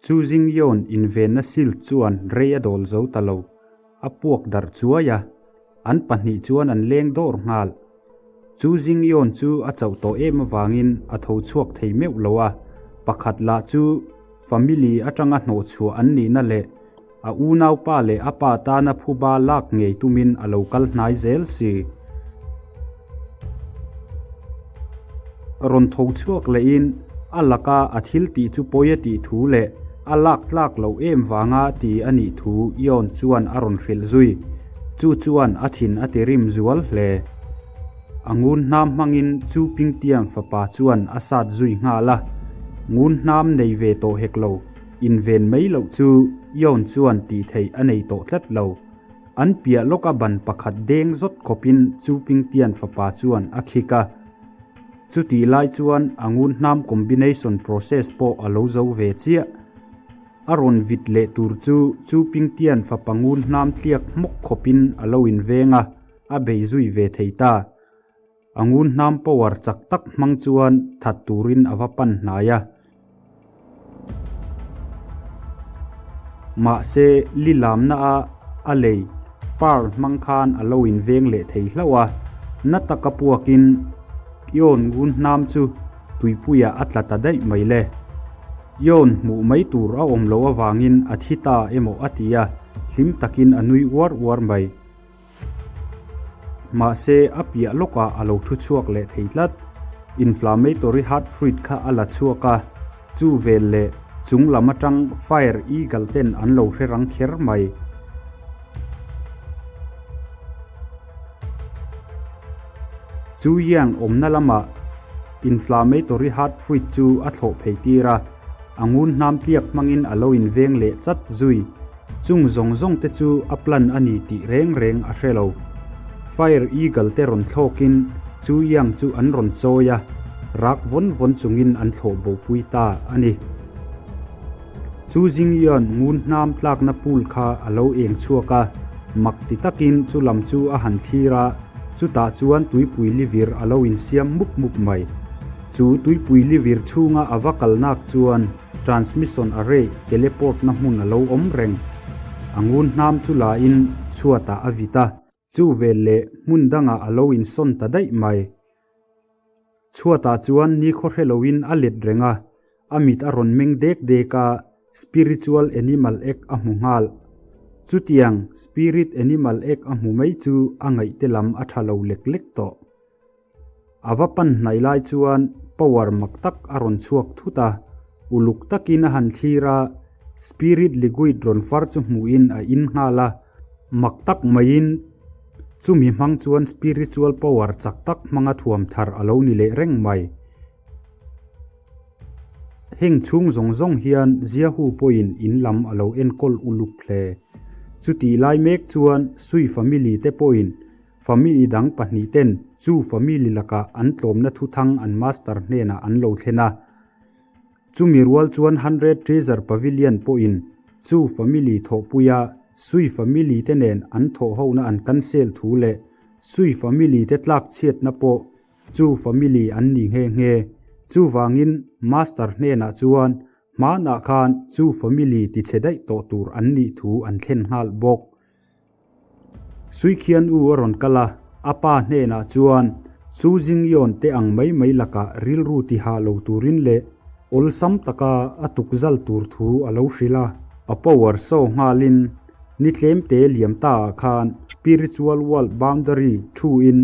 Chu Jingyeon invenna shield chuan rei a dawl zo ta lo, a puak darh chuai a, an pahnih chuan an leng dawr nghal. Chu Jingyeon chu a chauh tawh em avangin a tho chhuak thei meuh lo a, pakhat lah chu family atanga hnawhchhuah an nihna leh A unaupa leh a pa tana phuba lak ngei tumin a lo kal hnai zel si. Rawn tho chhuak lehin a laka a thil tih chu pawi a tih thu leh a lak tlak loh em vanga ti a nih thu Yeon chuan a rawn hrilh zui. Chu chuan a thin a ti rim zual hle. A ngun hnam hmangin chu Pingtiang fapa chuan a sat zui nghal a, ngun hnam nei ve tawh hek lo. Inven mai loh chu Yeon chuan tih theih a nei tawh tlat lo. An piah lawka ban pakhat deng zawt khawpin chu Pingtian fapa chuan a khik a. Chutih lai chuan a ngun hnam combination process pawh a lo zo ve chiah. A rawn vit leh tur chu chu Pingtian fapa ngun hnam tliak hmawk khawpin a lo inveng a, a bei zui ve thei ta. A ngun hnam power chak tak hmang chuan that turin a va pan hnai a. Mahse, li lamna a a lei pearl hmang khan a lo inveng leh thei hlauh a, na taka puakin Yeon ngun hnam chu tuipuiah a tla ta daih mai le. Yeon hmuh mai tur a awm loh avangin a thi ta emaw a ti a, hlim takin a nui uar uar mai. Mahse, a piah lawkah a lo thu chhuak leh thei tlat. Inflammatory heart fruit kha a la chhuak a, chu vel leh chung lam atang fire eagle ten an lo hre rang kher mai. Chu hian awmna lamah inflammatory heart fruit chu a thlawh phei tir a, a ngun hnam tliak hmangin a lo inveng leh chat zui. Chung zawng zawng te chu a plan a ni tih reng reng a hre lo. Fire Eagle te rawn thlawkin Chu Yang chu an rawn chawi a, rak vawn vawn chungin an thlawh bopui ta a ni. Chu Jingyuan ngun hnam tlakna pool kha a lo eng chhuak a, mak ti takin chu lam chu a han thlir a, chutah chuan tuipui livir a lo insiam mup mup mai. Chu tuipui livir chhunga a va kalnak chuan Transmission array teleport na hmun a lo awm reng. A ngun hnam chu la in chhuatah a vit a, chu vel leh hmun dangah a lo insawn ta daih mai. Chhuatah chuan nikhaw hre loin a let reng a, a mit a rawn meng dek dek a, spiritual animal egg a hmu nghal. Chutiang spirit animal egg a hmu mai chu a ngaihte lam a tha lo lek lek tawh. A va pan hnaih lai chuan power mak tak a rawn chhuak thut a, uluk takin a han thlir a, spirit liquid rawn far chu hmuhin a in nghal a, mak tak maiin chumi hmang chuan spiritual power chak tak hmanga thuam thar a lo ni leh reng mai. Heng chhung zawng zawng hian Jiahu pawhin in lam a lo enkawl uluk hle. Chutih lai mek chuan Sui family te pawhin Family dang pahnih ten chu family lakah an tlawmna thuthang an master hnenah an lo thlen a. Chumi rual chuan Hundred Treasure Pavilion pawhin chu family thawhpuia Sui family te nen an thawhhona an cancel thu leh Sui family te tlak chhiatna pawh chu family an ni nghe nghe. Chuvangin master hnenah chuan hmanah khan chu family tichhe daih tawh tur an nih thu an thlen nghal bawk. Suikhian u a rawn kal a, a pa hnenah chuan Chu Jingyeon te ang mai mai lakah rilru ti hah lo turin leh awlsam taka a tukzal tur thu a lo hrilh a. A power show nghalin ni tlemte liam ta ah khan Spiritual World Boundary thu in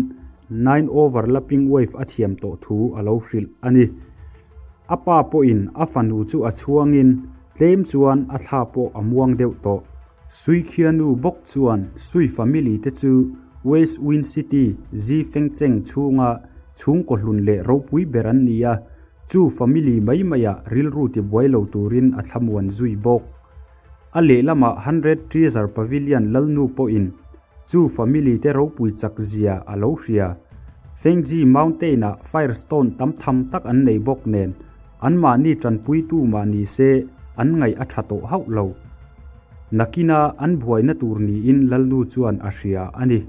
Nine Overlapping Wave a thiam tawh thu a lo hrilh a ni. A pa pawhin a fanu chu a chhuangin tlem chuan a thla pawh a muang deuh tawh. Sui Khianu bawk chuan Sui family te chu West Wind City, Zifengcheng chhunga chhungkaw hlun leh ropui ber an ni a, chu family mai maiah rilru tibuai lo turin a thlamuan zui bawk. A lehlamah Hundred Treasure Pavilion lalnu pawhin chu family te ropui chak zia a lo hria. Fengji Mountain-ah Firestone tam tham tak an nei bawk nen anmahni tanpuitu mah ni se an ngaih a tha tawh hauh lo. Nakina an buaina tur niin Lalnu chuan a hria a ni.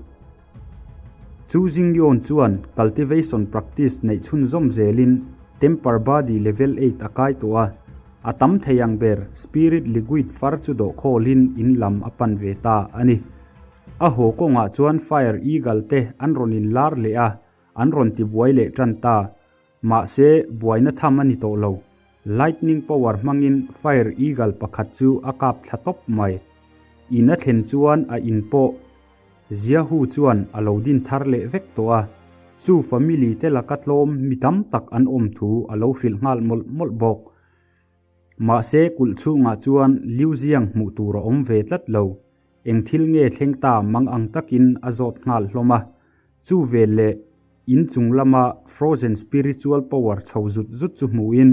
Chu Jingyeon chuan cultivation practice neih chhunzawm zelin Temper Body level eight a kai tawh a. A tam thei ang ber Spirit Liquid far chu dawhkhawlin in lam a pan ve ta a ni. A haw kawngah chuan Fire Eagle te an rawn inlar leh a, an rawn tibuai leh tan ta. Mahse, buaina tham a ni tawh lo. Lightning power hmangin Fire Eagle pakhat chu a kap thla tawp mai. In a thlen chuan a in pawh Ziahu chuan a lo din thar leh vek tawh a, chu family te laka tlawm mi tam tak an awm thu a lo hrilh nghal mawlh mawlh bawk. Mahse, kulh chhungah chuan Liu Ziang hmuh tur a awm ve tlat lo. Eng thil nge thleng ta mang ang takin a zawt nghal hlawm a. Chu vel leh in chung lama Frozen Spiritual Power chho zut zut chu hmuhin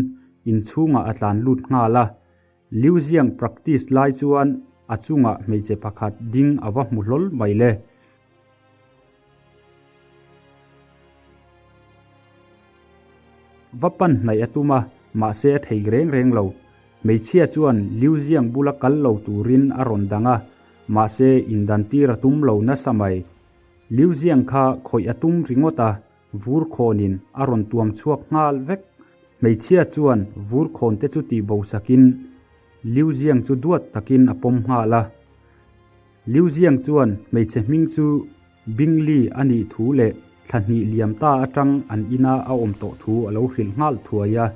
in chhungah a tlan lut nghal a. Liu Ziang practice lai chuan a chungah hmeichhe pakhat ding a va hmu hlawl mai le. Va pan hnaih a tum a, mahse a thei reng reng lo. Hmeichhia chuan Liu Ziang bula kal lo turin a rawn dang a, mahse indantir a tum lo nasa mai. Liu Ziang kha khawih a tum ringawt a, vur khawnin a rawn tuam chhuak nghal vek. Hmeichhia chuan vur khawn te chu tih bo sakin Liu Ziang chu duat takin a pawm nghal a. Liu Ziang chuan hmeichhe hming chu Bingli a nih thu leh thla hnih liam ta atang an ina a awm tawh thu a lo hrilh nghal thuai a.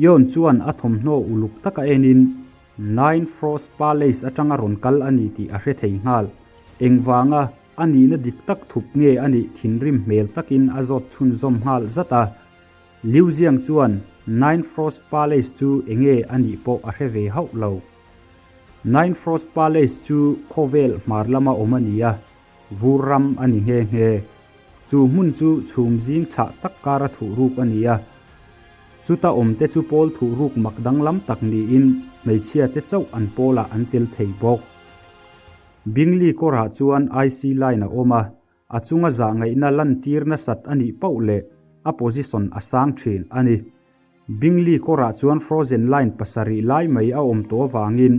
Yeon chuan a thawmhnaw uluk taka enin Nine Frost Palace atanga rawn kal a ni tih a hre thei nghal. Engvanga a nihna dik tak thup nge a nih thinrim hmel takin a zawt chhunzawm nghal zat a. Liu Ziang chuan Nine Frost Palace chu enge a nih pawh a hre ve hauh lo. Nine Frost Palace chu khawvel hmar lama awm a ni a, vur ram a ni nghe nghe. Chu hmun chu chhum zing chhah tak kara thuh ruk a ni a. Chuta awmte chu pawl thuh ruk mak danglam tak niin hmeichhia te chauh an pawlah an tel thei bawk. Bingley kawrah chuan IC line a awm a, a chunga zah ngaihna lantir nasat a nih pauh leh a position a sang thin a ni. Bingley kawrah chuan frozen line pasarih lai mai a awm tawh avangin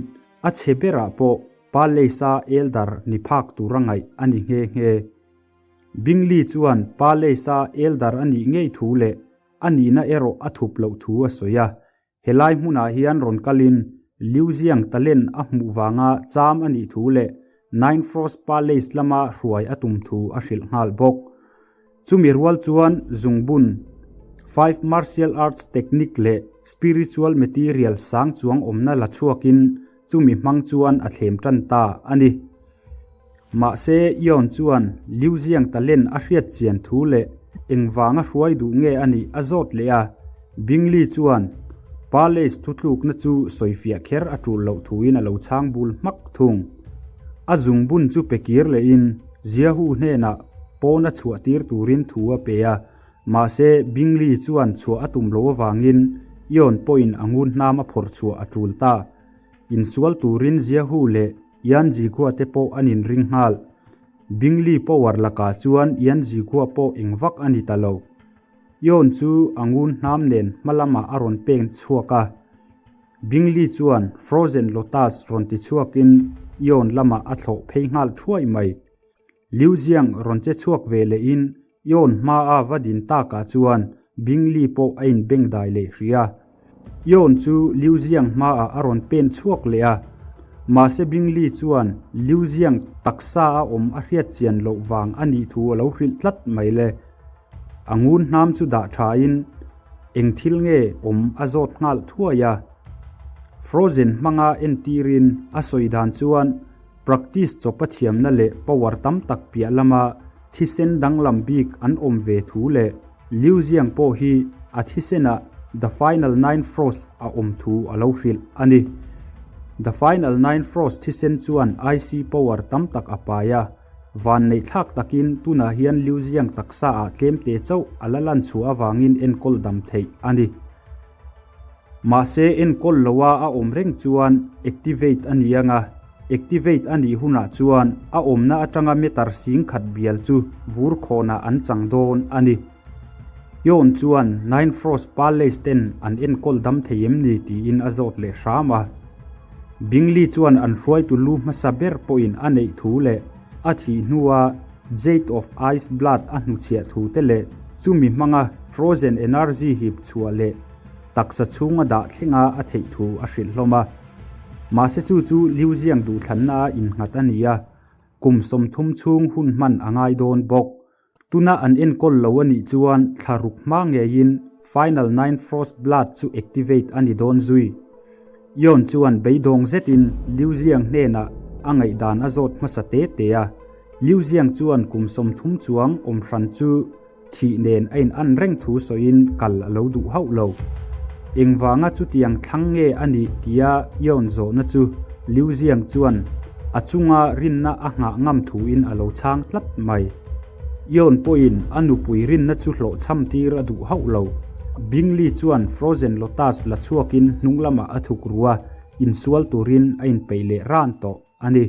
a chhe berah pawh Palace-a elder ni phak tura ngaih a ni nghe nghe. Bingley chuan Palace-a elder a nih ngei thu leh a nihna erawh a thup loh thu a sawi a. Helai hmunah hian rawn kalin Liu Ziang talent a hmuh vanga cham a nih thu leh Nine Frost Palace lama hruai a tum thu a hrilh nghal bawk. Chumi rual chuan zungbun, Five Martial Arts Technique leh Spiritual Material sang chuang awmna la chhuakin chumi hmang chuan a thlem tan ta a ni. Mahse, Yeon chuan Liu Ziang talent a hriat chian thu leh engvanga hruai duh nge a nih a zawt leh a. Bingley chuan Palace thutlukna chu sawifiah kher a tul loh thuin a lo chhang bul hmak thung. A zungbun chu pe kir lehin Ziahu hnenah pawna chhuah tir turin thu a pe a, mahse Bingley chuan chhuah a tum loh avangin Yeon pawhin a ngun hnam a phawrh chhuah a tul ta. Insual turin Ziahu leh Yan Zigua te pawh an inring nghal. Bingley power lakah chuan Yan Zigua pawh eng vak a ni ta lo. Yeon chu a ngun hnam nen hma lamah a rawn peng chhuak a. Bingley chuan Frozen Lotus rawn ti chhuakin Yeon lamah a thlawh phei nghal thuai mai. Liu Ziang rawn che chhuak ve lehin Yeon hmaa va din takah chuan Bingley pawh a inbengdai leh hrih a. Yeon chu Liu Ziang hmaah a rawn pen chhuak leh a. Mahse Bingley chuan Liu Ziang taksa a awm a hriat chian loh vang a nih thu a lo hrilh tlat mai le. A ngun hnam chu dah thain eng thil nge awm a zawt nghal thuai a. Frozen hmanga entirin a sawi dan chuan practice chawpa thiamna leh power tam tak piah lama thisen danglam bik an awm ve thu leh Liu Ziang pawh hi a thisenah The Final Nine Frost a awm thu a lo hrilh a ni. The Final Nine Frost thisen chuan IC power tam tak a pai a. Vanneih thlak takin tunah hian Liu Ziang taksa ah tlemte chauh a la lan chhuah avangin enkawl dam theih a ni. Mahse enkawl loa a awm reng chuan activate a ni anga, activate a nih hunah chuan a awmna atanga meter sing khat bial chu vur khawnah an chang dawn a ni. Yeon chuan Nine Frost Palace ten an enkawl dam thei em ni tiin a zawt leh hram a. Bingley chuan an hruaitu lu hmasa ber pawhin a neih thu leh a thih hnua Jade of Ice Blood a hnuchhiah thu te leh chumi hmanga Frozen Energy hip chhuah leh. taksa chhunga dah thlenga a theih thu a hrilh hlawm a. Mahse chu chu Liu Ziang duhthlanna a innghat a ni a, kum 30 chhung hun hman a ngai dawn bawk. Tuna an enkawl lo a nih chuan thla ruk hma ngeiin Final Nine Frost Blood chu activate a ni dawn zui. Yeon chuan beidawng zetin Liu Ziang hnenah a ngaihdan a zawt hmasa te te a. Liu Ziang chuan kum 30 chuang awm hran chu thih nen a in an reng thu sawiin kal a lo duh hauh lo. Engvanga chutiang thlang nge a nih tia Yeon zawhna chu Liu Ziang chuan a chunga rinna a nghah ngam thuin a lo chhang tlat mai. Yeon pawhin a nupui rinna chu hlawhchham tir a duh hauh lo. Bingley chuan Frozen Lotus la chhuakin hnung lamah a thuk ru a, insual turin a inpeih leh ran tawh a ni.